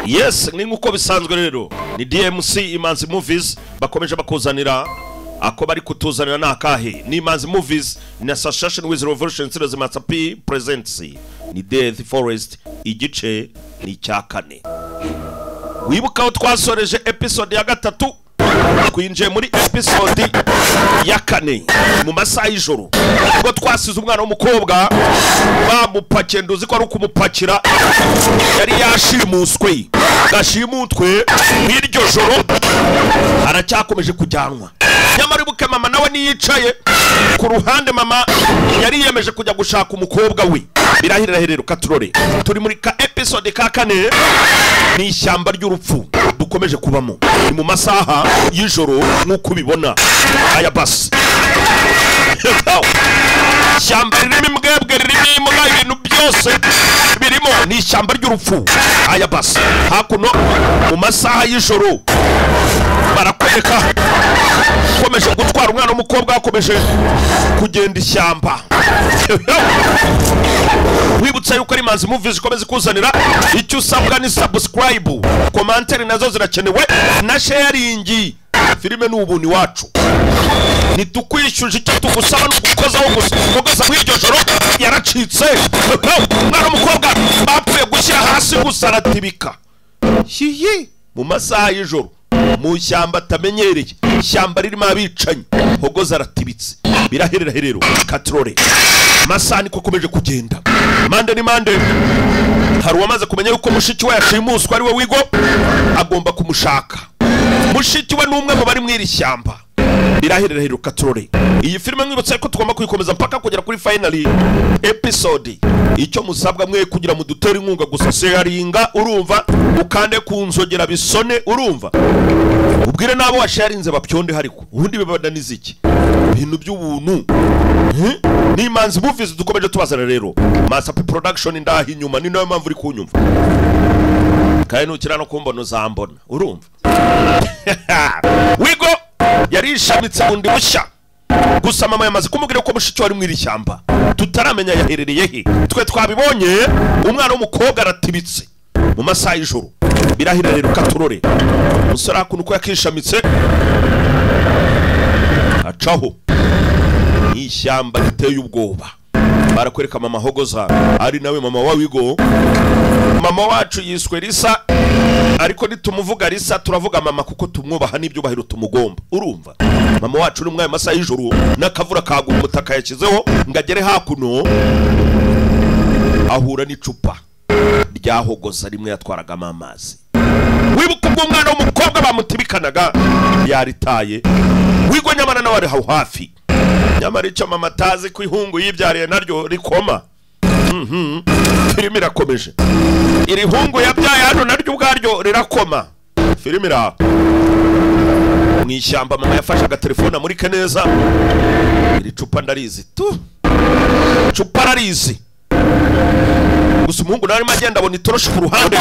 Yes, ni nkuko bisanzwe rero ni DMC Imanzi Movies bakomeje bakuzanira ako bari kutuzanira nakahe. Ni Imanzi Movies in association with Revolution Series Master P presents ni Death Forest igice ni cya kane. Wibuka aho twasoreje episode ya gatatu, twinjiye muri episode ya kane mu masaha y'ijoro, ubwo twasize umwana w'umukobwa bamupakiye, nduzi ko ari ukumupakira, yari yashimuswe gashimutwe mw'iryo joro, aracyakomeje kujyanwa. Nyamara ibuke mama nawe niyicaye ku ruhande, mama yari yiyemeje kujya gushaka umukobwa we. Birahirira herero katurore, turi muri ka episode ka kane, ni ishyamba ry'urupfu dukomeje kubamo, ni mu masaha y'ijoro nk'uko ubibona. Aya basi ishyamba ririmo imbwebwe, ririmo imbwa, ibintu byose birimo, ni ishyamba ry'urupfu. Aya basi hakuno mu masaha y'ijoro barakwereka komeje gutwara umwana w'umukobwa, akomeje kugenda ishyamba. Wibutsa yuko ari Imanzi Movies ikomeza ikuzanira, icyo usabwa ni subscribe, commentaire nazo zirakenewe na sharing. Filime ni ubuntu iwacu, nitukwishyuje icyo tugusaba no gukozaho gusa. Mugoza mw'iryo joro yaracitse, umwana w'umukobwa bapfuye gushyira hasi gusa aratibika hihi mu masaha y'ijoro mu ishyamba atamenyereye, ishyamba ririmo abicanyi. Hogoza aratibitse, biraherera herero katrore. Masaha niko akomeje kugenda mande ni mande. Hari uwamaze kumenya yuko mushiki we yashimuswe ari we Wigo, agomba kumushaka. Mushiki we n'umwe mu bari mw'iri shyamba. Biraherera herero katrore. Iyi filime mwibutsa ko tugomba kuyikomeza mpaka kugera kuri finally episode. Icyo musabwa mwe kugira mudutere inkunga gusa, sharinga urumva, ukande ku nzogera bisone urumva, ubwire nabo washarinze bapyonde hariko ubundi bibadaniza iki ibintu by'ubuntu. Ni Imanzi Movies dukomeje tubazana rero, Master P Production ndahi inyuma, ni nayo mpamvu uri kunyumva kandi nukira no kumbona uzambona urumva. Wigo yarishamitse bundi bushya, gusa mama yamaze kumubwira ko mushiki wari mw'iri shyamba tutaramenya yaherereye he. Twe twabibonye umwana w'umukobwa aratibitse mu masaha y'ijoro. Birahira rero katurore, umusore hakuno uko yakishamitse acaho ni ishyamba riteye ubwoba. Barakwereka mama Hogoza ari nawe mama wa Wigo. Mama wacu yiswe Risa, ariko nitumuvuga Risa turavuga mama kuko tumwubaha n'ibyubahiro tumugomba urumva. Mama wacu ni umwe masaha y'ijoro n'akavura kagwa umutaka yashyizeho ngo agere hakuno, ahura n'icupa rya Hogoza rimwe yatwaragamo amazi. Wibuka ubwo umwana w'umukobwa bamutibikanaga yaritaye. Wigo nyamara nawe ari aho hafi, nyamara icyo mama atazi ko ihungu yibyariye naryo rikoma. Filime irakomeje, iri hungu yabyaye hano naryo ubwaryo rirakoma. Filime ira mu ishyamba, mama yafashe agatelefone amurike neza, iri cupa ndarizi tu, cupa ararizi. Gusa umuhungu nawe arimo agenda abona itoroshi ku ruhande.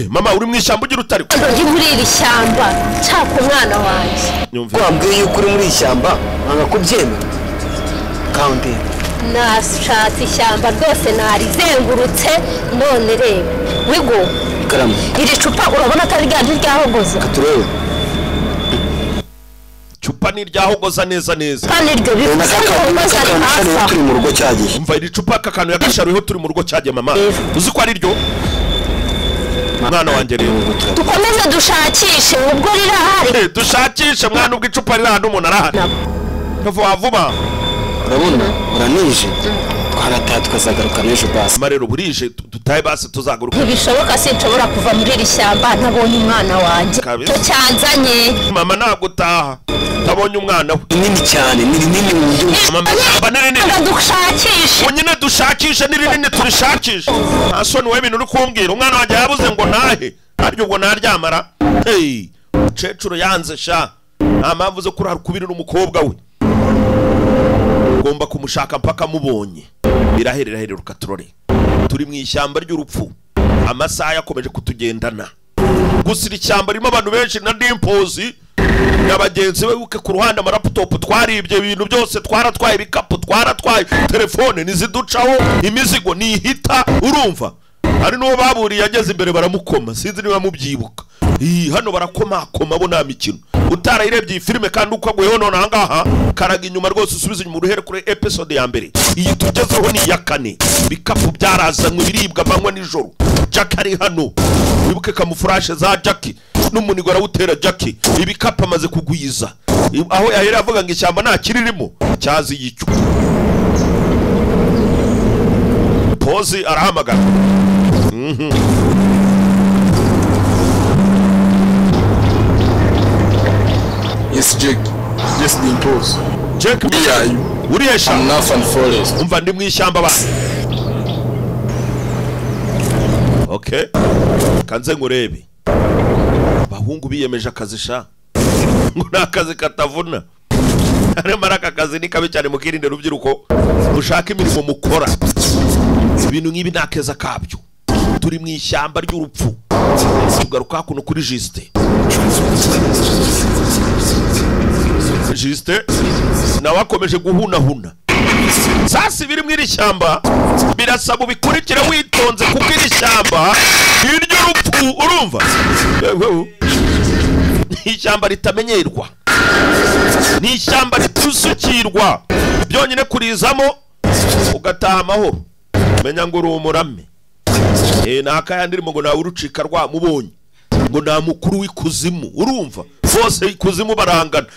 Mama uri mu ishyamba ugira utari uri muri iri shyamba nshaka umwana wanjye. Wambwiye yuko uri muri ishyamba nkanga kubyemera kandi nashatse ishyamba rwose narizengurutse, none reba Wigo iri cupa urabona ko ari rya rya Hogoza. Turebe cupa ni rya Hogoza neza neza, kandi iryo bivuze ko Hogoza ari hafi turi mu rugo cyagiye. Umva iri cupa aka kantu yagasharuyeho turi mu rugo cyagiye. Mama uzi ko ari ryo mwana wanjye rero dukomeze dushakishe ubwo rirahari. Dushakishe mwana ubwo icupa riri ahantu umuntu arahari. Vuba vuba urabona uranije, twarataha tukazagaruka n'ejo basi. Mama rero burije dutahe basi tuzagaruka. Ntibishoboka, sinshobora kuva muri iri shyamba ntabonye umwana wanjye. Cyanzanye mama ntabwo utaha ntabonye umwana we. Nini cyane, ni rinini mu buryo. Mama ishyamba ni rinini, dushakishe nyine dushakishe, ni rinini turishakishe. Nta soni wowe ibintu uri kumbwira, umwana wanjye yabuze ngo ntahe aryo ubwo naryamara. Hey, umukecuru yanze sha, nta mpamvu zo kurara ukubiri n'umukobwa we, ugomba kumushaka mpaka mubonye. Biraherera herero katurore, turi mu ishyamba ry'urupfu, amasaha yakomeje kutugendana. Gusa iri shyamba ririmo abantu benshi na Dimpozi na bagenzi be buke ku ruhande, amaraptop twaribye, ibintu byose twaratwaye, ibikapu twaratwaye, telefone niziducaho, imizigo nihita urumva. Hari n'uwo baburiye ageze imbere baramukoma, sinzi niba mubyibuka. Hano barakomakoma bo nta mikino. Utarayirebye iyi filime kandi ukaguyeho none aha ngaha, karaga inyuma rwose usubize inyuma uruhere kuri episode ya mbere. Iyi tugezeho ni iya kane. Ibikapu byarazanywe biribwa amanywa nijoro. Jack ari hano, wibuke kamufurashe za Jack n'umunigo arawutera Jack. Ibikapu amaze kugwiza aho yahera avuga ngo ishyamba nta kiririmo cyazi yicyo. Pozi arahamagara. Yes, Jack. Yes, Dimples. Jack, uriyesha. I'm Nathan Forest. Umva ndi mu ishyamba ba. Okay. Kanze ngurebe. Abahungu biyemeje akazi sha. Ngo nakazi katavuna. Aremara aka kazi ni kabi cyane, mukirinde rubyiruko. Mushaka imirimo mukora. Ibintu nk'ibi nakeza kabyo. Turi mu ishyamba ry'urupfu. Tugaruka kuno kuri Juste. Juste nawe akomeje guhunahuna. Sasa ibiri mu iri shyamba birasaba ubikurikire witonze, kuko iri shyamba ry'urupfu urumva ni ishyamba ritamenyerwa, ni ishyamba ritusukirwa byonyine kurizamo ugataha amahoro. Menya ngo uri umurame. Naka yandirimo ngo nawe urucika rwamubonye ngo nta mukuru w'ikuzimu urumva bose ikuzimu barangana.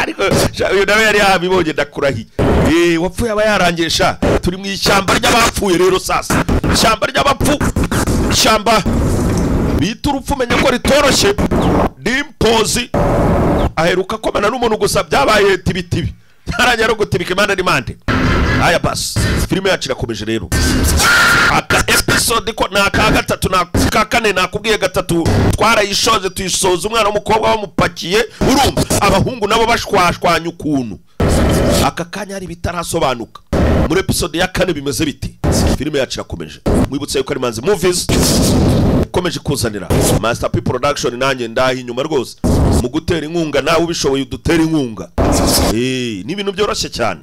Ariko uyu nawe yari yabibonye ndakurahiye. Wapfuye aba yarangiye sha. Turi mu ishyamba ry'abapfuye rero sasa, ishyamba ry'abapfu, ishyamba bita urupfu. Menya ko ritoroshye. Dimpozi aheruka komana n'umuntu gusa byabaye tibitibi, yarangiye no gutibika imana n'imande. Aya basi filime yacu irakomeje rero. Aka episode ko na ka gatatu na ka kane nakubwiye gatatu twarayishoje tuyisoza umwana w'umukobwa bamupakiye urumva abahungu nabo bashwashwanya ukuntu. Aka kanya hari bitarasobanuka muri episode ya kane bimeze biti. Filime yacu irakomeje. Mwibutse yuko ari Manzi Movies ikomeje kuzanira Master P Production, nanjye ndahi inyuma rwose mu gutera inkunga, nawe ubishoboye udutera inkunga. Ni ibintu byoroshye cyane.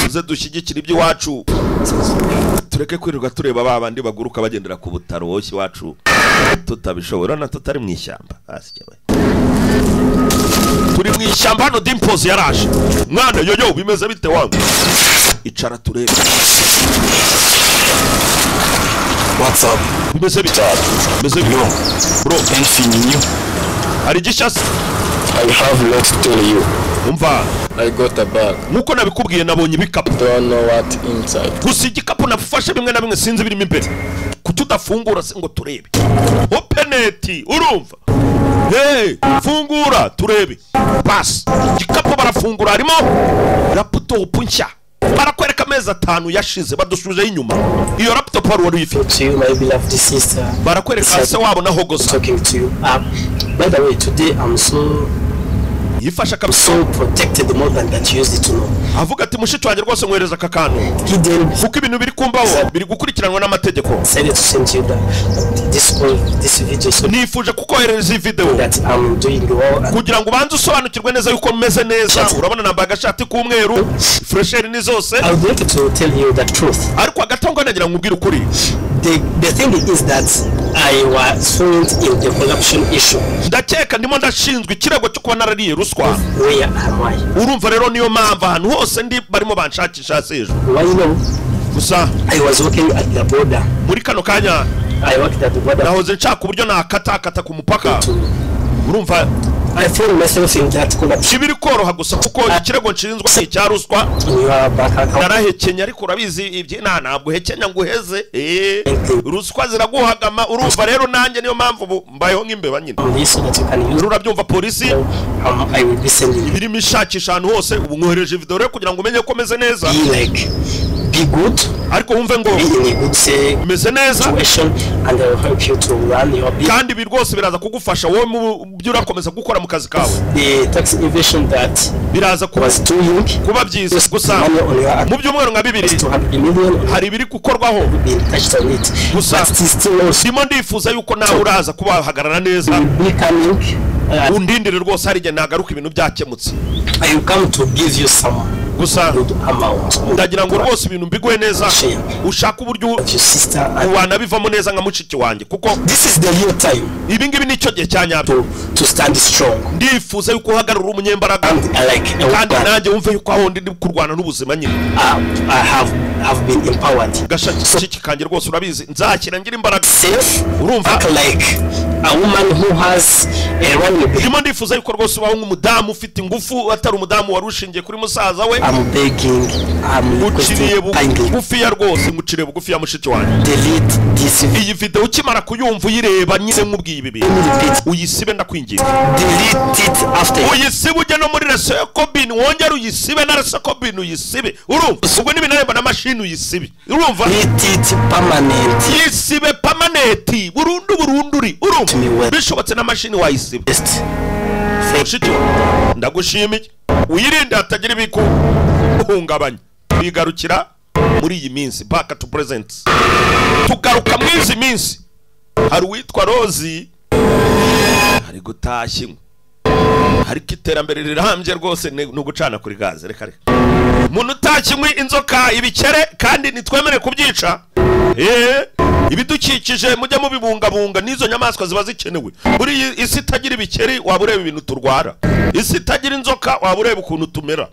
Tuze dushyigikira iby'iwacu, tureke kwirirwa tureba ba bandi baguruka bagendera ku butaro woshye iwacu tutabishobora na tutari mu ishyamba. Turi mu ishyamba hano. Dimples yaraje. Mwana yoyo bimeze bite wangu? Icara turebe. What's up? Bimeze bite? Bimeze bite? Bro, anything new? Hari gishya? I have lot to tell you. Umva. I got a bag. Nkuko nabikubwiye nabonye ibikapu. Don't know what inside. Gusa igikapu nafashe bimwe na bimwe sinzi birimo imbere. Kuki udafungura se ngo turebe? Open it, urumva? Hey, fungura turebe. Bas, igikapu barafungura harimo laptop nshya. Barakwereka amezi 5 yashize badushuje inyuma. Iyo laptop wari uyifite. My beloved sister. Barakwereka se wabo na Hogosa. Talking to you. By the way, today I'm so yifasha kabisa so protected more than that you used to know. Avuga ati mushiki wanjye rwose nkwereza aka kantu kuko ibintu biri kumbaho biri gukurikiranwa n'amategeko. Nifuje kukoherereza iyi video kugira ngo ubanze usobanukirwe neza yuko meze neza. Urabona nambaye agashati k'umweru, fresheri ni zose. I would like to tell you the truth. Ariko hagati aho nagira ngo nkubwire ukuri. The thing is that I was found in the corruption issue. Ndakeka ndimo ndashinzwe ikirego cyo kuba narariye ruswa. Where am I? Urumva rero niyo mpamvu ahantu hose ndi barimo banshakisha sejo. Why no? Gusa I was working at the border. Muri kano kanya I worked at the border. Nahoze nshaka uburyo nakatakata ku mupaka. Urumva I found myself in that corruption. Kibiri koroha gusa kuko ikirego nshinzwe ni icya ruswa. Narahekenye ariko urabizi ibye ntabwo hekenya ngo uheze. Ruswa ziraguhagama. Urumva rero nanjye niyo mpamvu mbayeho nk'imbeba nyine. Urabyumva polisi ibirimo ishakisha ahantu hose. Ubu nkohereje video rero kugira ngo umenye ko meze neza. Be good. Ariko wumve ngo meze neza and I will help you to run your business. Kandi ibi rwose biraza kugufasha wowe mu byo urakomeza gukora mu kazi kawe. The tax evasion that biraza kuba byiza gusa mu byumweru nka bibiri hari ibiri gukorwaho gusa ndimo ndifuza yuko nawe uraza kubahagarara neza. Undindire rwose hari igihe nagaruka ibintu byakemutse. I will come to give you some. Gusa good amount. Ndagira ngo rwose ibintu mbiguhe neza, ushaka uburyo Of your sister and wanabivamo neza nka mushiki wanjye, kuko this is the real time ibi ngibi nicyo gihe cya nyabyo. to stand strong. Ndifuza yuko uhagarara umunyembaraga And like a kandi woman, nanjye wumve yuko aho ndi kurwana n'ubuzima nyine. I have been empowered. Gashaki kanjye rwose urabizi, nzakira ngira imbaraga. Safe, Urumva? act like a woman who has a running baby. Ndimo ndifuza yuko rwose ubaho nk'umudamu ufite ingufu, atari umudamu wari ushingiye kuri musaza we. I'm begging, I'm Uciriye requesting kindly, bugufiya rwose, nguciriye bugufiya mushiki wanjye. delete this video. Iyi video ukimara kuyumva, uyireba nyine, nkubwiye ibi bintu, Let me repeat, uyisibe, ndakwinginga. delete it after. Uyisibe, ujye no muri recycle bin wongere uyisibe, na recycle bin uyisibe, urumva? Ubwo n'ibinaremba na mashini uyisibe, urumva? Delete it permanent. Yisibe permanent, burundu burundu uri, urumva? Bishobotse na mashini wayisiba. Just thank Mushiki wawe, ndagushimiye, wirinde hatagira ibikuhungabanya. Bigarukira muri iyi minsi, back to present, tugaruka muri izi minsi. Hari uwitwa Rozi ari gutashya inkwi, ariko iterambere rirambye rwose ni ugucana kuri gaze. Reka reka, umuntu utashya inkwi, inzoka, ibikere, kandi ntitwemere kubyica. Ibidukikije mujye mubibungabunga, n'izo nyamaswa ziba zikenewe. Muri iyi isi itagira ibikeri waba ureba ibintu turwara, isi itagira inzoka waba ureba ukuntu tumera.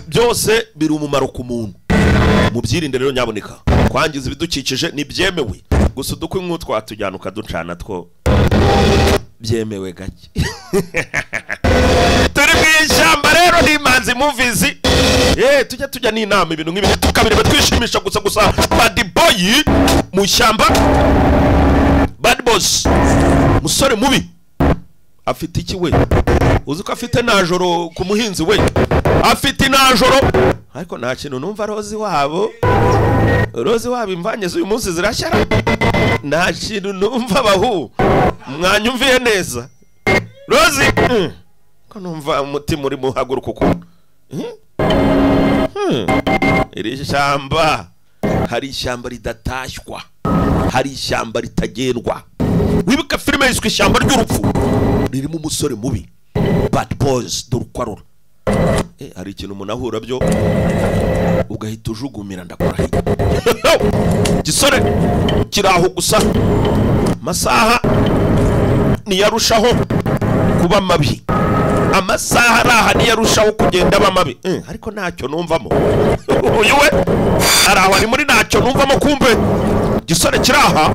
Byose biri umumaro ku muntu, mubyirinde rero nyaboneka. Kwangiza ibidukikije ntibyemewe, gusa udukwi nk'utwo watujyana ukaducana, two byemewe gake. Turi mu ishyamba rero, ni Imanzi Movies. Tujya tujya n'inama, ibintu nk'ibi tukabireba twishimisha gusa. Gusa bad boy mu ishyamba, bad boss, musore mubi, afite iki we? Uzi ko afite najoro ku muhinzi we? Afite inajoro, ariko nta kintu numva. Rozi wabo, Rozi wabo, imvange z'uyu munsi zirashyara, nta kintu numva. Bahu mwanyumviye neza, Rozi, ko numva umutima urimo uhaguruka ukuntu. Iri shyamba, hari ishyamba ridatashywa, hari ishyamba ritagendwa. Wibuka filime yiswe Ishyamba ry'Urupfu, ririmo umusore mubi, bad boys? Dore uko arora. Hari ikintu umuntu ahura byo ugahita ujugumira, ndakurahiye. Gisore kiri aho gusa, amasaha niyarushaho kuba mabi, amasaha ari aha niyarushaho kugenda aba mabi. Ariko ntacyo numvamo. Uyu we ari aho, ari muri ntacyo numvamo. Kumbe gisore kiri aha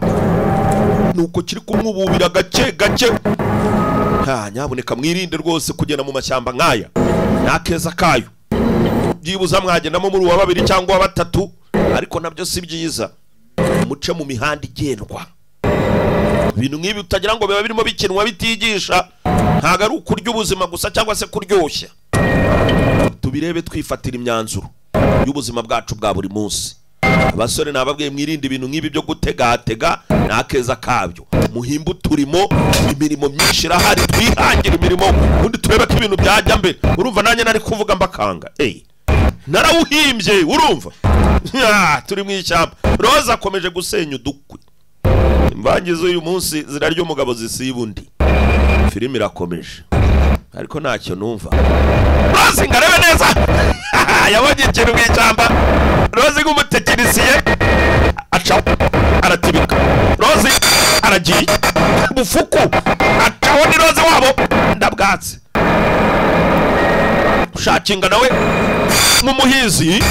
nuko kiri kumwububira gake gake. Ha, nyabuneka mwirinde rwose kugenda mu mashyamba nk'aya, nta keza kayo. Byibuza mwagendamo muri uwa babiri cyangwa uwa batatu, ariko nabyo si byiza. Muce mu mihanda igendwa. Ibintu nk'ibi utagira ngo biba birimo bikinwa bitigisha, ntabwo ari ukurya ubuzima gusa cyangwa se kuryoshya. Tubirebe twifatira imyanzuro y'ubuzima bwacu bwa buri munsi. Abasore nababwiye, mwirinde ibintu nk'ibi byo gutegatega, nta keza kabyo. Muhimbe uturimo, imirimo myinshi irahari, twihangire imirimo ubundi turebe ko ibintu byajya mbere. Urumva nanjye nari kuvuga mbakanga, narawuhimbye, urumva? Turi mu ishyamba, Roza akomeje gusenya udukwi. Imvange z'uyu munsi zirarya umugabo zisiba undi. Filime irakomeje, ariko ntacyo numva. Rozi ngo arebe neza, yabonye ikintu mu ishyamba. Rozi nk'umutekinisiye acaho aratibika. Rozi aragiye bufuku, acaho, ni Rozi wabo ndabwatsi ushakinga nawe nk'umuhizi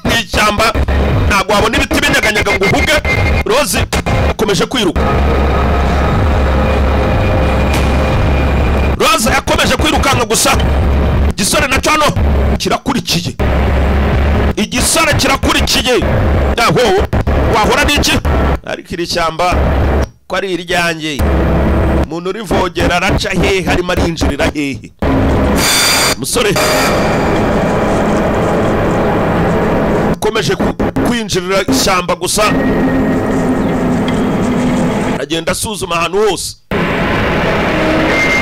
mu ishyamba. Ntabwo wabona ibiti binyaganyaga ngo uhuge. Rozi akomeje kwiruka, Roza yakomeje kwirukanka, gusa igisore nacyo hano kirakurikiye, igisore kirakurikiye. Aho wahora n'iki? Ariko iri shyamba ko ari iryanjye, umuntu urivogera araca hehe? Arimo arinjirira hehe musore? Akomeje kwinjirira ishyamba gusa, aragenda asuzuma ahantu hose.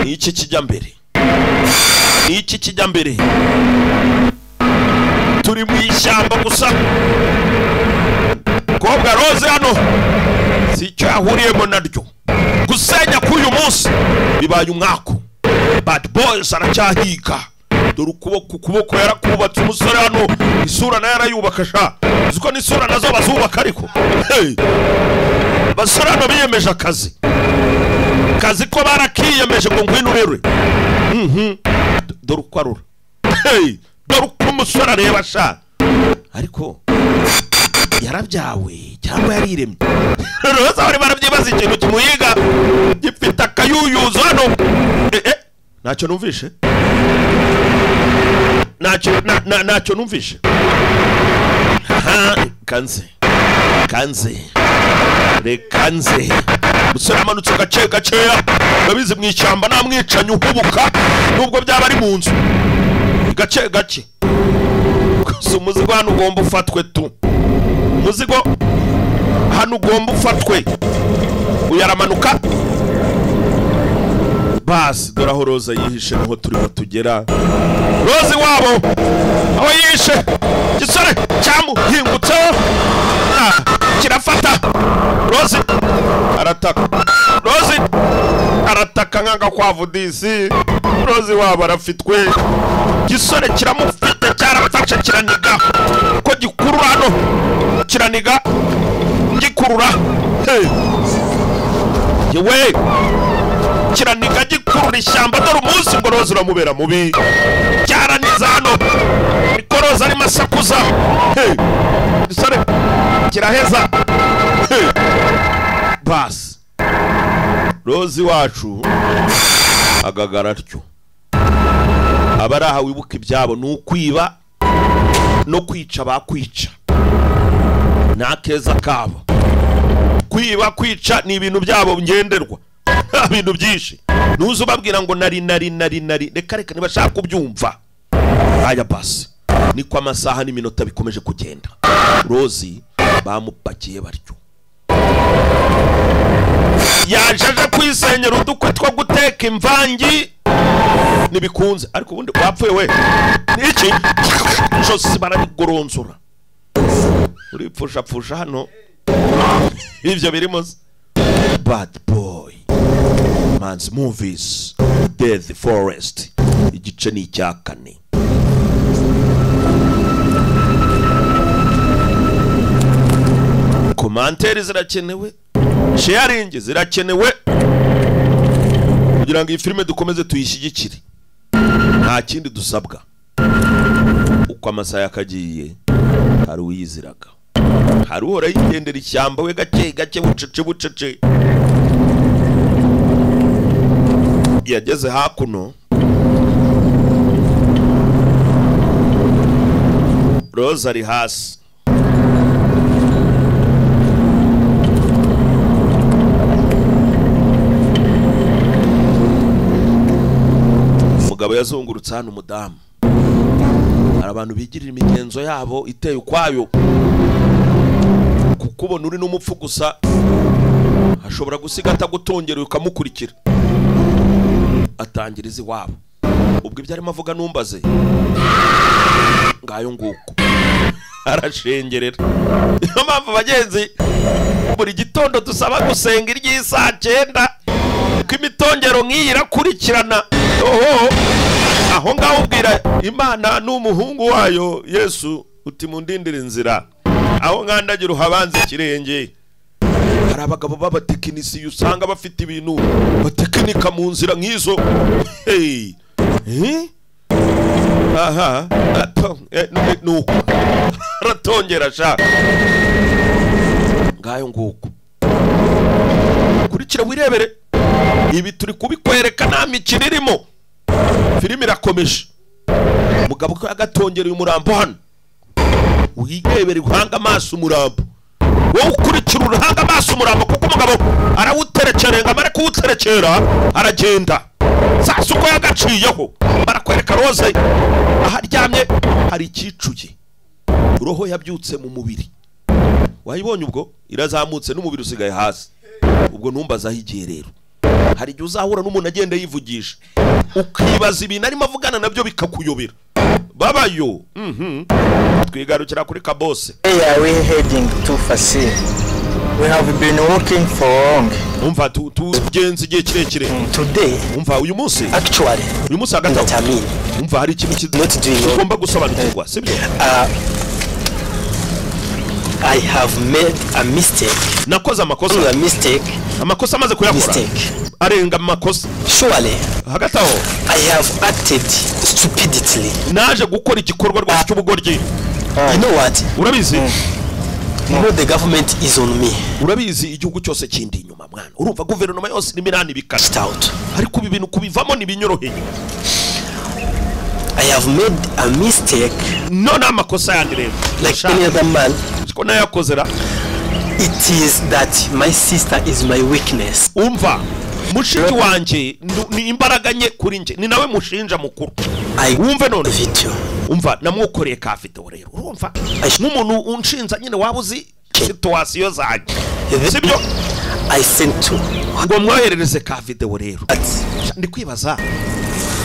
Ni iki kijya mbere? Ni iki kijya mbere? Turi mu ishyamba gusa. Kobwa Rose hano si icyo yahuriyemo naryo. Gusenya k'uyu munsi bibaye umwaku. Bad boys aracyahiga. Dore ukuboko, ukuboko yarakubatse umusore hano, isura nayo arayubaka sha. Uziko n'isura nazo bazubaka ariko. Hey! Basore hano biyemeje akazi. Kazi ko barakiyemeje ngo ngwino urerwe. Dore uko arura. Hey! Dore uko umusore areba sha. Ariko yarabyawe cyangwa yariremye? Roza bari barabyibaza ikintu kimuyiga gifite akayuyuzo hano. Ntacyo numvishe. Ntacyo numvishe. Kanze. Kanze. Rekanze. Musore amanutse gace gaceya. Babizi mu ishyamba namwicanye uhubuka nubwo byaba ari mu nzu. Gace gace. Gusa umuzigo hano ugomba ufatwe tu. Umuzigo hano ugomba ufatwe. Uyaramanuka. Basi dore aho Roza yihishe niho turimo tugera. Roza wabo aho yihishe gisore cyamuhingutseho kirafata. Roza arataka. Roza arataka nkanga kwavu disi. Roza wabo arafitwe. Gisore kiramufite cyarafashe kiraniga. Ko gikurura hano kiraniga gikurura. Hey. Yewe kiraniga gikurura ishyamba. Dore umunsi ngo Roza uramubera mubi. Cyaraniza hano niko Roza arimo asakuza. Hey. Gisore kiraheza. Hey. Basi Roza iwacu agagara atyo. Abari aha wibuka ibyabo ni ukwiba no kwica bakwica. Nta keza kabo. Kwiba kwica ni ibintu byabo ngenderwa. Ibintu byinshi. Nuzo ubabwira ngo nari nari nari nari reka reka nibashaka kubyumva. Aya basi niko amasaha n'iminota bikomeje kugenda. Rozi bamupakiye batyo. Yaje kwisenyera udukwe two guteka imvangi nibikunze ariko ubundi wapfuye we. Niki ijosi barabigoronzora. Uripfusha pfusha hano. Ivyo birimo Bad Boy Man's Movies Death Forest igice ni icya kane. Komanteri zirakenewe, sharing zirakenewe kugira ngo iyi filime dukomeze tuyishyigikire. Nta kindi dusabwa. Uko amasaha yakagiye hari uyiziraga, hari uhora yigendera ishyamba we gake gake bucece bucece. Yageze hakuno Roza ari hasi. Umugabo yazungurutse hano umudamu. Hari abantu bigirira imigenzo yabo iteye ukwayo. Kukubona uri n'umupfu gusa ashobora gusiga atagutongera ukamukurikira. Atangiriza iwabo. Ubwo ibyo arimo avuga numbaze. Ngayo nguko. Arashengerera. Niyo mpamvu bagenzi buri gitondo dusaba gusenga iry'isaa 9 ko imitongero nk'iyi irakurikirana. Oho aho ngaho ubwira Imana n'umuhungu wayo Yesu uti mundindire inzira. Aho nkandagira uhabanze ikirenge. Hari abagabo b'abatekinisiye usanga bafite ibintu batekinika mu nzira nk'izo. Hey. Aha nuko aratongera sha. Ngayo nguko. Kurikira wirebere. Ibi turi kubikwereka nta mikino irimo. Filime irakomeje. Mugabo ko agatongera uyu murambo hano. Wigebere guhanga amaso umurambo. Wowe ukurikira uruhanga amaso umurambo kuko umugabo arawuterekera ngo amare kuwuterekera aragenda. Sasa uko yagaciyeho barakwereka Rose aho aryamye hari ikicuye. Roho yabyutse mu mubiri. Wayibonye ubwo irazamutse n'umubiri usigaye hasi. Ubwo numbaza aho igiye rero. Hari igihe uzahura n'umuntu agenda yivugisha ukibaza ibintu arimo avugana nabyo bikakuyobera. Babayo. Twigarukira kuri Kabose. Where are we heading to Fasih? We have been working for long. Umva, tugenze igihe kirekire. Today, Umva, uyu munsi, actually, uyu munsi hagati aho, that I mean, umva, hari ikintu not doing well. ugomba gusobanukirwa, sibyo? I have made a mistake. Nakoze amakosa. A mistake. Amakosa amaze kuyakora Mistake. arenga amakosa. Surely, Hagati aho, I have acted stupidly. naje gukora igikorwa rwose cy'ubugoryi. You know what? Urabizi. You know the government is on me. Urabizi, igihugu cyose kindi inyuma, mwana. Urumva, guverinoma yose irimo iranibikana. Get out. Ariko ibi bintu kubivamo ntibinyoroheye. I have made a mistake None amakosa yandi rero, like Sha, any other man. ko nayakoze ra. It is that my sister is my weakness. Umva, mushiki wanjye ni imbaraga nke kuri njye, ni nawe mushinja mukuru. I Wumve none. video. Umva, namwokoreye ka video rero, urumva, nk'umuntu unshinza nyine, waba uzi situation zanjye, sibyo? I sent to. Ngo mwoherereze ka video rero. But Ndi kwibaza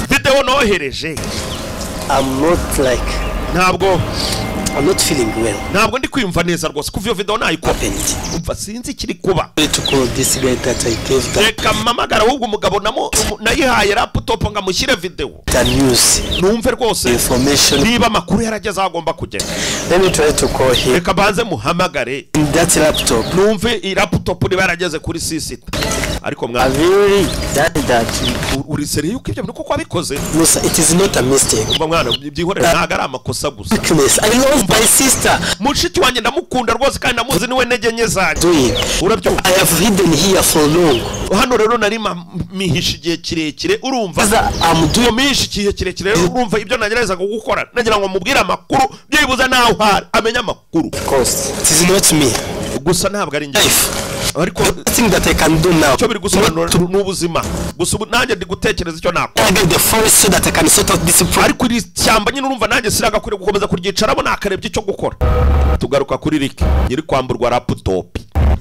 video nohereje. I'm not like Ntabwo I'm not feeling well. Ntabwo ndi kwiyumva neza rwose kuva iyo video nayikora. Happened. Umva, sinzi ikiri kuba. To call this guy that I gave that Reka mpamagara ahubwo umugabo nayihaye laptop ngo amushyire video, the news numve rwose information. niba amakuru yarageze aho agomba kugera. Let me try to call him. Reka banze muhamagare. In that laptop. Numve iyi laptop niba yarageze kuri sister. Ariko mwana, Have you really done that? Uri sérieux yuko ibyo bintu koko wabikoze? Musa, it is not a mistake. Umva mwana, byihorere, ntabwo ari amakosa gusa. Weakness. I love my sister. Mushiki wanjye ndamukunda rwose, kandi ndamuzi, niwe ntege nke zanjye. Doing. Urabyumva? I have hidden here for long. Hano rero nari mihishe igihe kirekire, urumva? As I'm doing Iyo mihishe igihe kirekire rero, urumva, ibyo nageragezaga gukora, nagira ngo mubwire amakuru, byibuze naho hari amenye amakuru. Of course. It is not me. Gusa ntabwo ari njye. Life. Ariko Thing that I can do now. icyo biri gusobanura ni ubuzima gusa. Ubu nanjye ndi gutekereza icyo nakora. Target the forest so that I can sort out this problem. Ariko iri shyamba nyine, urumva, nanjye sinagakwiriye gukomeza kuryicaramo, nakarebye icyo gukora. Tugaruka kuri Rick nyiri kwamburwa laptop.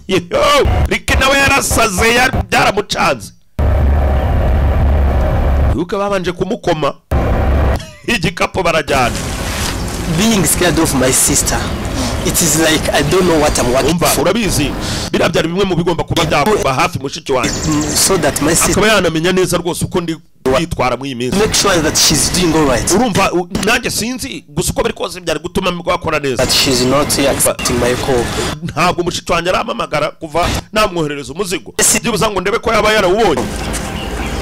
Yo, Rick nawe yarasaze, byaramucanze. Yuko babanje kumukoma igikapu barajyana. Being scared of my sister. It is like I don't know what I'm working Umva, for. urabizi, biriya byari bimwe mu bigomba kuba byakuba hafi mushiki wanjye, So that my sister akaba yanamenya neza rwose uko ndi kwitwara muri iyi minsi. make sure that she's doing all right. Urumva, nanjye sinzi, gusa uko biri kose byari gutuma bakora neza. That she's not accepting my call. Ntabwo mushiki wanjye arampamagara kuva namwoherereza umuzigo, byibuze ngo ndebe ko yaba yarawubonye.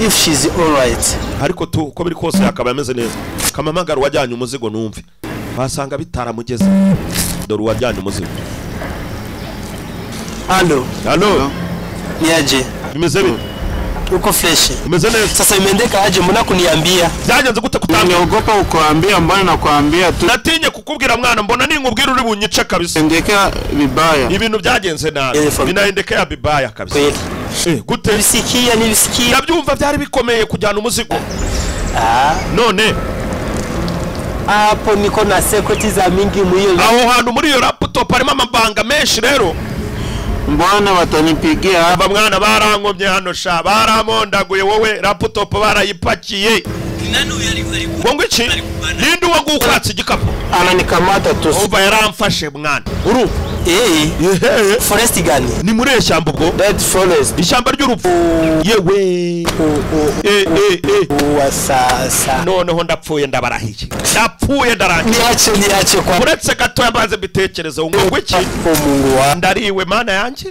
If she's all right, Ariko tu, uko biri kose akaba ameze neza. Kamamagara uwajyanye umuzigo numve, basanga bitaramugeze. Dore uwajyanye umuzigo. Hello, Halo. niaje? Bimeze bite? Uko fresh? Umeze neza? Sasa imeendeka aje, mbona kuniambia? Byagenze gute kutambwira? Niogopa kukuambia, mbona nakwambia tu. Natinye kukubwira mwana, mbona ninkubwira uri bunyice kabisa. Endekea vibaya. Ibintu byagenze nabi, binaendekea bibaya kabisa. Kweli. Gute? Nilisikia, nilisikia. Ndabyumva, byari bikomeye kujyana umuzigo. Ah, None hapo niko na secret za mingi mwiyo. aho hantu muri iyo laptop harimo amabanga menshi rero. Mbona watanipigia hapa? Aba mwana, barankomye hano sha, baramondaguye wowe, laptop barayipakiye. Ngo iki? Ninde uwo nguwo ukwatse igikapu? Ananikamata tu. Umva, yaramfashe mwana, urumva? Eh, Ehe. forest gani? Ni muri iri shyamba ubwo. Dead forest. Ishyamba ry'urupfu yewe. Eh, eh, eh. Wa sasa. Noneho ndapfuye, ndabarahiye, ndapfuye, ndarangiye. Niache, niache kwa Uretse gato yamaze mbitekerezo ngo iki? Mungu wa. Ndariwe, mana yanjye,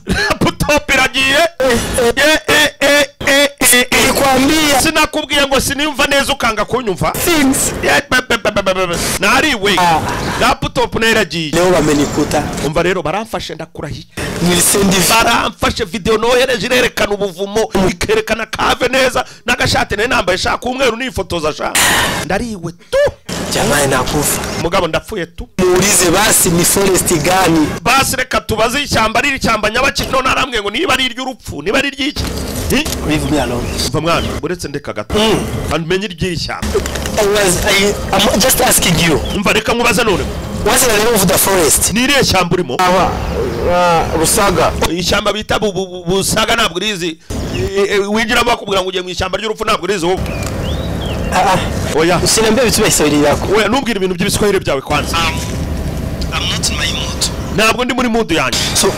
laptop iragiye. Eh, eh, eh, eh, eh, eh. Nilikwambia Sinakubwiye ngo siniyumva neza, ukanga kunyumva? Things. Eh, be, be, be, be, be, be. Nariwe, Ah. laptop nayo iragiye. Leo wamenikuta. Umva rero, baramfashe, ndakurahiye. Nilisendi Baramfashe, video nohereje irerekana ubuvumo, ikerekana kave neza n'agashati nari nambaye shaka umweru nifotoza sha. Ndariwe tu. Jamani, nakufa. Mugabo, ndapfuye tu. Muulize basi ni forest gani? Basi reka tubaze ishyamba riri ishyamba nyabaki. None arambwiye ngo niba ari iry'urupfu, niba ari iry'iki. Hi? Leave me alone. Umva mwana, uretse ndeka gato amenye iry'iri shyamba. I'm just asking you. Umva, reka nkubaze none. What's the name of the forest? Ni irihe shyamba urimo? Aba Busaga. Ishyamba bita Busaga ntabwo urizi? Winjiramo bakubwira ngo ugiye mu ishyamba ry'urupfu, ntabwo urizi wowe? Ah ah. Oya. Usiniambie vitu vya Kiswahili yako. Oya, ntumbwire ibintu by'ibiswahili byawe kwanza. I'm not in my mood. Ntabwo ndi muri mood yanjye. So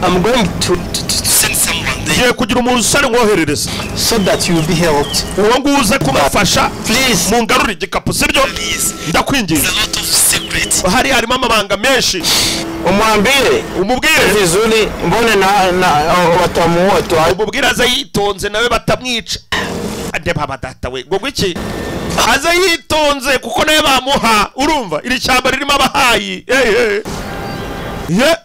I'm going to send someone there. Ngiye kugira umusore nkoherereza. So that you will be helped. Uwo nguwo uze kumufasha. Please. Mungarure igikapu, sibyo? Ndakwinginze. A lot of secrets. Hari harimo amabanga menshi. Umwambie Umubwire. vizuri, mbone na watamuua tu. Umubwire aze yitonze nawe batamwica. Ande baba data we ngo gwiki aze yitonze kuko nawe bamuha. Urumva iri shyamba ririmo abahayi. Ye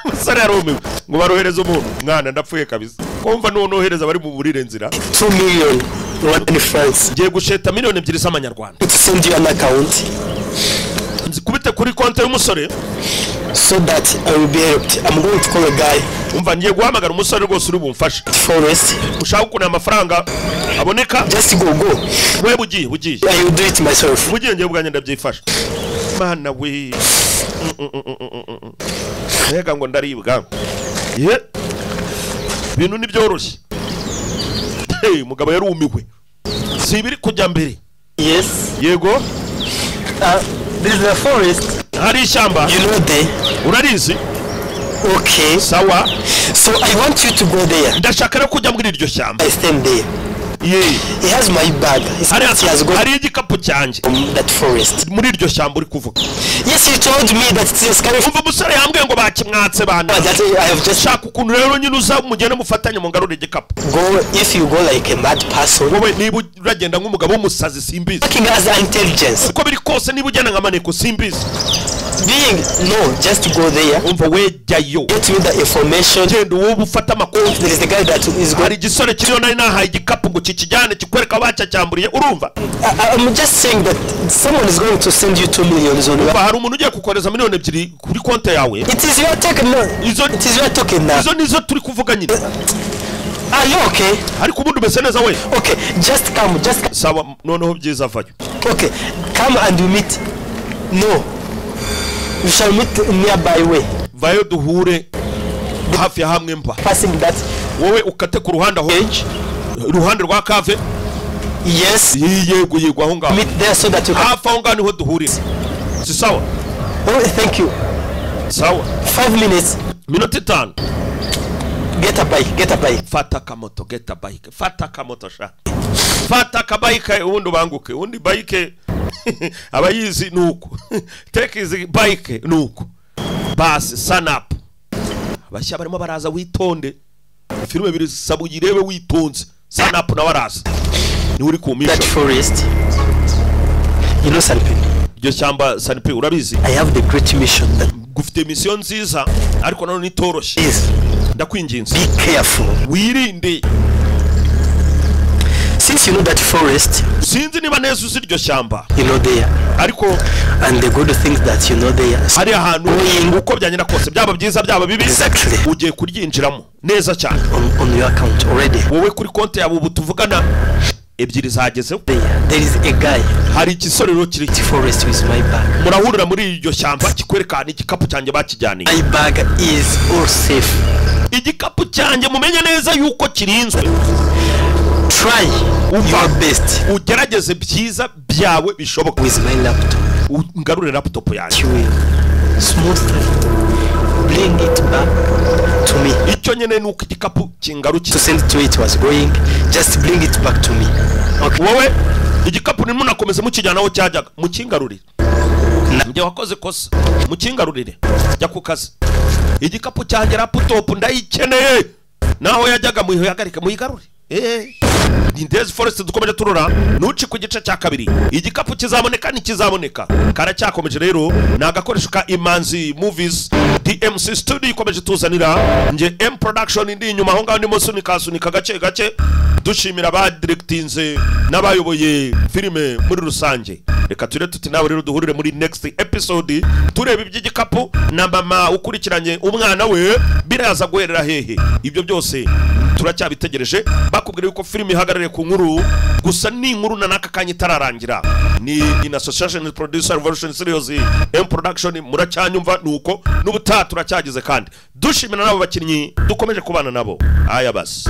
musore yarumiwe ngo barohereze umuntu. Mwana ndapfuye kabisa. Kumva nonohereza bari mu burire nzira. 2 million Rwanda francs. Ngiye gusheta miliyoni 2 z'amanyarwanda. To send you an account. Nzikubite kuri konti y'umusore. So that I will be helped. I'm going to call a guy. Umva ngiye guhamagara umusore rwose uri bumfashe. Forest. Ushaka ukuntu amafaranga aboneka. Just go. Wewe bugiye. I will do it myself. Bugiye ngiye ubwanjye ndabyifasha. Mana we. Reka ngo ndaribwa. Ye. Ibintu nibyoroshye. Hey, mugabo yarumiwe. Si ibiri kujya mbere. Yes. Yego. This is a forest. Hari ishyamba. You know there. Urarizi? Okay. Sawa. So I want you to go there. Ndashaka rero kujya muri iryo shyamba. I stand there. Yeah. He has my bag. He has got hari igikapu cyanjye. That forest. Muri iryo shyamba uri kuvuga. Yes, he told me that it is coming. Umva umusore yambwiye ngo bakimwatse bana. That I have just shaka ukuntu rero nyine uza mugende mufatanye mungarure igikapu. Go if you go like a mad person. Wowe niba uragenda nk'umugabo w'umusazi simbizi. Working as intelligence. Uko biri kose niba ugenda nka maneko simbizi. Being no, just go there. Umva wejyayo. Get me the information. Genda wowe ufata amakuru. There is the guy that is going. Hari igisore kiriyo nari nahaye igikapu ngo kikijyane kikwereka bacyamburiye urumva. I'm just saying that someone is going to send you 2 million on your. Hari umuntu ugiye kukohereza miliyoni 2 kuri konti yawe. It is your token now. It is your token now. Izo nizo turi kuvuga nyine. Are you okay? Ariko ubundi umeze neza we. Okay, just come, just come. Sawa noneho byiza vayo. Okay, come and we meet. No. We shall meet nearby way. Vayo duhure hafi ya hamwe mpa. Passing that. Wowe ukate ku ruhande aho. Iruhande rwa kave. Yes. Yego yego aho ngaho. Meet there so that you can. Hafi aho ngaho niho duhurira. Si sawa? Oh, thank you. Sawa. 5 minutes. Minota 5. Get a bike, get a bike. Fata kamoto, get a bike. Fata kamoto sha. Fata kabike ubundi ubanguke. Ubundi bike abayizi nuko. Take his bike nuko. Basi sign up. Abashya barimo baraza witonde. Filme birisaba uyirebe witonze. Sign up na baraza. Ni uri kumisha. That forest. You know Sanpi. Iryo shyamba Sanpi urabizi? I have the great mission that gufite mission nziza ariko nanone itoroshye. Ndakwinginze. Be careful. Wirinde. Since you know that forest, sinzi niba neza uzi iryo shyamba. You know there. Ariko and the good things that you know there. Hari ahantu uko byanyira kose byaba byiza byaba bibi. Exactly. Ugiye kuryinjiramo neza cyane. On your account already. Wowe kuri konti yawe ubu tuvugana ebyiri zagezeho. There is a guy. Hari igisorero kiri forest with my bag. Murahurira muri iryo shyamba kikwereka igikapu cyanjye bakijyaniye. My bag is all safe. Igikapu cyanjye mumenye neza yuko kirinzwe. Try your best. Ugerageze byiza byawe bishoboka. With my laptop. Ngarure laptop yanjye. You will smoothly bring it back to me. Icyo nyene nuko igikapu kingarukira. To send to it was going. Just bring it back to me. Okay. Wowe igikapu nimwe nakomeza mukijyana aho cyajyaga mukingarurire. Njye wakoze kosa mukingarurire. Jya ku kazi. Igikapu cyanjye laptop ndayikeneye. Naho yajyaga muyihagarike muyigarure. Ni Days Forest dukomeje turora nuci ku gice cya kabiri. Igikapu kizaboneka nikizaboneka. Karacyakomeje rero ni agakoresho ka Imanzi Movies DMC Studio ikomeje tuzanira nge M Production ndi inyuma aho ngaho ndimo sunika sunika gake gake dushimira ba directinze n'abayoboye filime muri rusange. Reka ture tuti nawe rero duhurire muri next episode tureba iby'igikapu na mama ukurikiranye umwana we biraza guherera hehe. Ibyo byose turacyabitegereje. Bakubwira yuko filime ihagarariye ku nkuru gusa ni inkuru na naka kanya itararangira. Ni in association with producer Revolution Series M Production. Muracyanyumva nuko n'ubutaha turacyagize kandi dushimira nabo bakinnyi dukomeje kubana nabo. Aya basi.